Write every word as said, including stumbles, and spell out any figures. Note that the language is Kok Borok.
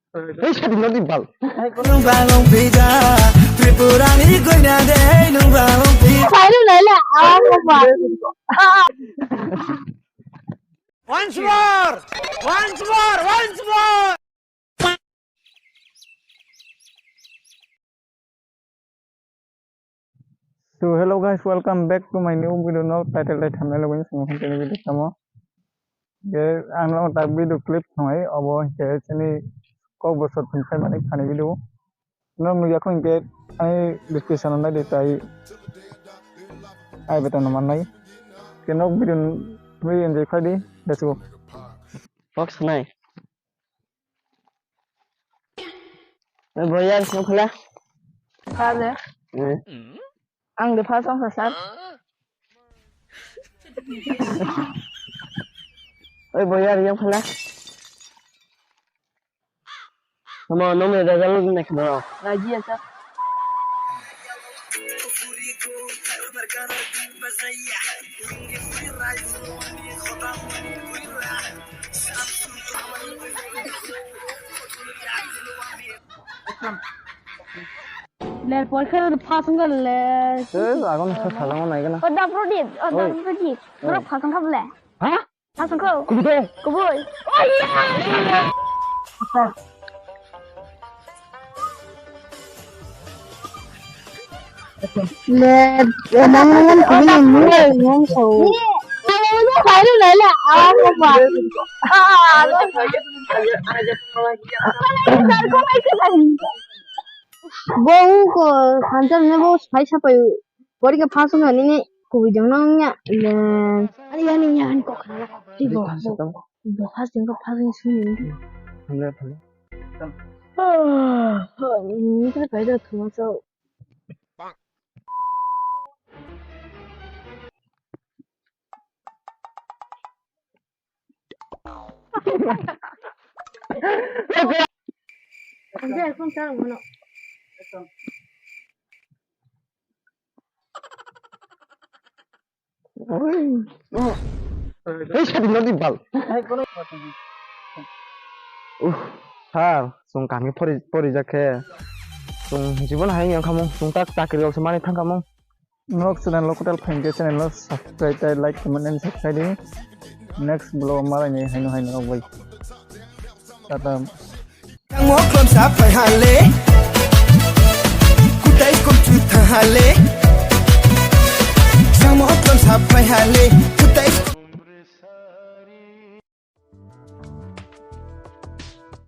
Hei, sadi nadi bal. Nung balong pida, Tripura ni koina de, nung balong pida. Pailu laila, ah, apa? Once more, once more, once more. So hello guys, welcome back to my new video. No title tai thumbnail wngwi swngo hwn tini video tamo. Ge ang no ta video clip thwngai obo hwnkhe chini kok bosor thwngphai mani khani video. No nugya kho hwnkhe ani description o naidi tai ai beta no mannai. Ke nok video video enjoy khai di. Let's go. Box nai. Boyar song khula. Khale. Eh. Ang de phasong sa sar. Oi boyar yang khula. Tamo nome dajal ne khna. Raji asa. Le, porikha phasong kha le. Eh, agon sa salang nai gana. O da Pradip, o da Pradip. Oi. Borok phasong kha bole. Ha? Phasong kho. Kubui de. Kubui. Oh yeah. Le, emang emang kami ni mui ngom so. Ni, ayo ni khairu lai la. Ah, apa? Ah, apa? Bo ko hanjam ne bo sai sapai. Bori ke phasong ani ni kubui dong nang ya. Le. Ani ani ya ani kok khana. Ti bo. Bo phasong ko phasong sini. Thangla thangla. Ah, ni kre kai da thuma so. Hei, sadi nadi bal. Uh, sir, chwng kami pori, porijak khe. Chwng jibon hai wngya khamung, chwng tak chakri rok se mani thang khamung. Norok channel o kwtal phaikhe channel o subscribe tei like, comment and subscribe di. Next vlog o malaini haino haino rok bai. Tata. Tangmo klom sa phai hale. Kutai kom chu tha hale. Tangmo klom sa phai hale.